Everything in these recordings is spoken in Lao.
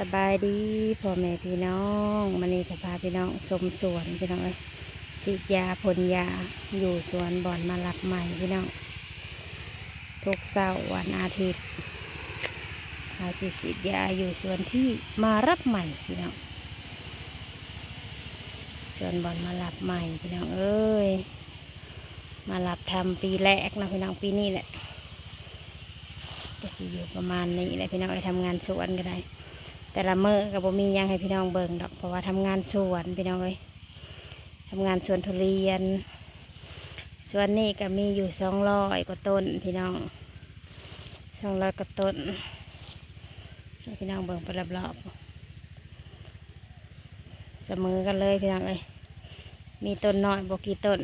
ສະບາຍດີພໍ່ແມ່ພີ່ນ້ອງ ມື້ນີ້ກະພາພີ່ນ້ອງຊົມສວນພີ່ນ້ອງເອີຍ ສີດຢາພົ່ນຢາຢູ່ສວນບ່ອນມາລັບໃໝ່ພີ່ນ້ອງ. ທຸກເຊົ້າວັນອາທິດ ເຮົາຊິສີດຢາຢູ່ສວນທີ່ມາລັບໃໝ່ພີ່ນ້ອງ ສວນບ່ອນມາລັບໃໝ່ພີ່ນ້ອງເອີຍ. ມາລັບທຳປີແລກເນາະພີ່ນ້ອງ ປີນີ້ແຫຼະ ກະຊິຢູ່ປະມານນີ້ແຫຼະພີ່ນ້ອງເອີຍ. ທຳງານສວນກະໄດ້ ແຕ່ລະມື້ກະບໍ່ມີຫຍັງໃຫ້ພີ່ນ້ອງເບິ່ງດອກ ເພາະວ່າທຳງານສວນພີ່ນ້ອງເອີຍ ທຳງານສວນທຸລຽນ. ສວນນີ້ກະມີຢູ່ສອງຮ້ອຍກວ່າຕົ້ນພີ່ນ້ອງ ສອງຮ້ອຍກວ່າຕົ້ນ ໃຫ້ພີ່ນ້ອງເບິ່ງໄປລອບໆ ສະເໝີກັນເລີຍພີ່ນ້ອງເອີຍ ມີຕົ້ນນ້ອຍບໍ່ກີ່ຕົ້ນ.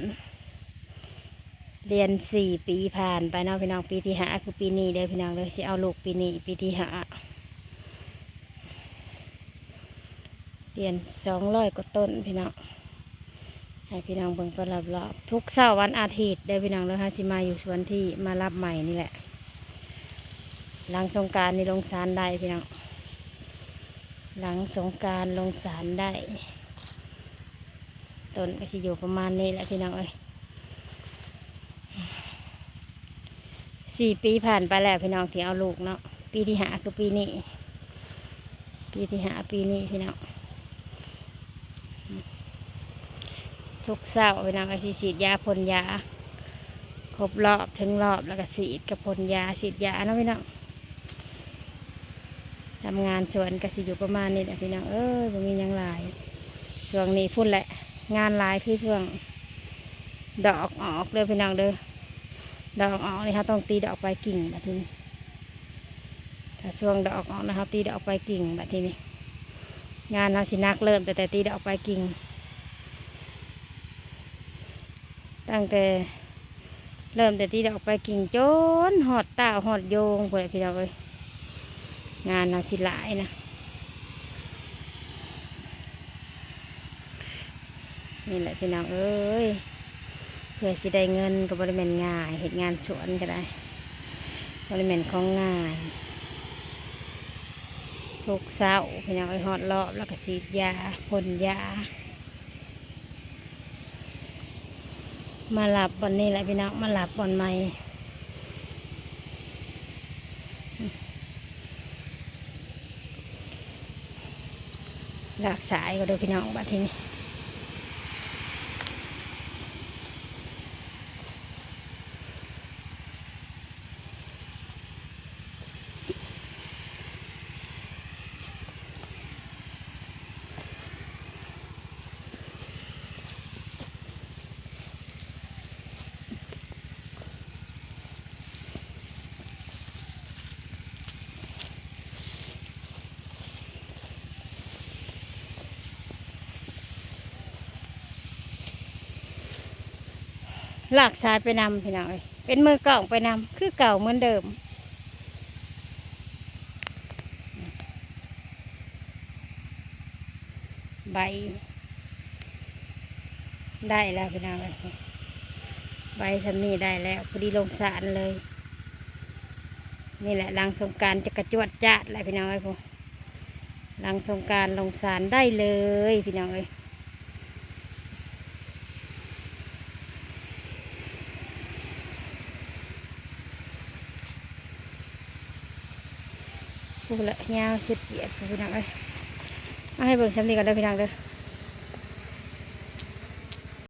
ລຽນສີ່ປີຜ່ານໄປເນາະພີ່ນ້ອງ ປີທີຫ້າຄືປີນີ້ເດີພີ່ນ້ອງເດີ ຊິເອົາລູກປີນີ້ປີທີຫ້າ ລຽນສອງຮ້ອຍກວ່າຕົ້ນພີ່ນ້ອງ ໃຫ້ພີ່ນ້ອງເບິ່ງໄປລອບໆ. ທຸກເຊົ້າວັນອາທິດເດີພີ່ນ້ອງເດີ ເຮົາຊິມາຢູ່ສວນທີ່ມາລັບໃໝ່ນີ້ແຫຼະ ຫຼັງສົງການນີ້ລົງສານໄດ້ພີ່ນ້ອງ ຫຼັງສົງການລົງສານໄດ້ ຕົ້ນກະຊິຢູ່ປະມານນີ້ແຫຼະພີ່ນ້ອງເອີຍ. ສີ່ປີຜ່ານໄປແລ້ວພີ່ນ້ອງ ທີ່ເອົາລູກເນາະ ປີທີຫ້າຄືປີນີ້ ປີທີຫ້າປີນີ້ພີ່ນ້ອງ. ທຸກເຊົ້າພີ່ນ້ອງກະຊິສີດຢາພົ່ນຢາ ຄົບລອບເຖິງລອບ ແລ້ວກະສີດກະພົ່ນຢາ ສີດຢາເນາະພີ່ນ້ອງ. ທຳງານສວນກະຊິຢູ່ປະມານນີ້ແຫຼະພີ່ນ້ອງເອີຍ ບໍ່ມີຫຍັງຫຼາຍ. ຊ່ວງນີ້ພຸ້ນແຫຼະ ງານຫຼາຍຄືຊ່ວງດອກອອກເດີພີ່ນ້ອງເດີ ດອກອອກນີ້ເຮົາຕ້ອງຕີດອກປາຍກິ່ງບາດທີນີ້ ຖ້າຊ່ວງດອກອອກນະ ເຮົາຕີດອກປາຍກິ່ງບາດທີນີ້ ງານເຮົາຊິໜັກເລີ່ມຕັ້ງແຕ່ຕີດອກປາຍກິ່ງ ຕັ້ງແຕ່ ເລີ່ມແຕ່ຕີດອກປາຍກິ່ງຈົນຮອດຕ້າວຮອດໂຍງພຸ້ນແຫຼະພີ່ນ້ອງເອີຍ ງານເຮົາຊິຫຼາຍນະ. ນີ້ແຫຼະພີ່ນ້ອງເອີຍ ເພື່ອຊິໄດ້ເງິນກະບໍ່ໄດ້ແມ່ນງ່າຍ ເຮັດງານສວນກະໄດ້ ບໍ່ໄດ້ແມ່ນຂອງງ່າຍ. ທຸກເຊົ້າພີ່ນ້ອງເອີຍ ຮອດລອບແລ້ວກະສີດຢາ ພົ່ນຢາ ມາລັບບ່ອນນີ້ແຫຼະພີ່ນ້ອງ ມາລັບບ່ອນໃໝ່ ລາກສາຍກໍເດີພີ່ນ້ອງບາດທີນີ້. ລາກສາຍໄປນຳພີ່ນ້ອງເອີຍ ເປັນມືກ້ອງໄປນຳຄືເກົ່າເໝືອນເດີມ. ໃບໄດ້ແລ້ວພີ່ນ້ອງເອີຍ ໃບຊ່ຳນີ້ໄດ້ແລ້ວ ພໍດີລົງສານເລີຍ. ນີ້ແຫຼະ ຫຼັງສົງການຈະກະຈວດຈາດແຫຼະພີ່ນ້ອງເອີຍ ຫຼັງສົງການລົງສານໄດ້ເລີຍພີ່ນ້ອງເອີຍ. ພຸ້ນລະ ຍາວສຸດວຽກພຸ້ນພີ່ນ້ອງເອີຍ. ເອົາໃຫ້ເບິ່ງຊ່ຳນີ້ກ່ອນເດີພີ່ນ້ອງເດີ.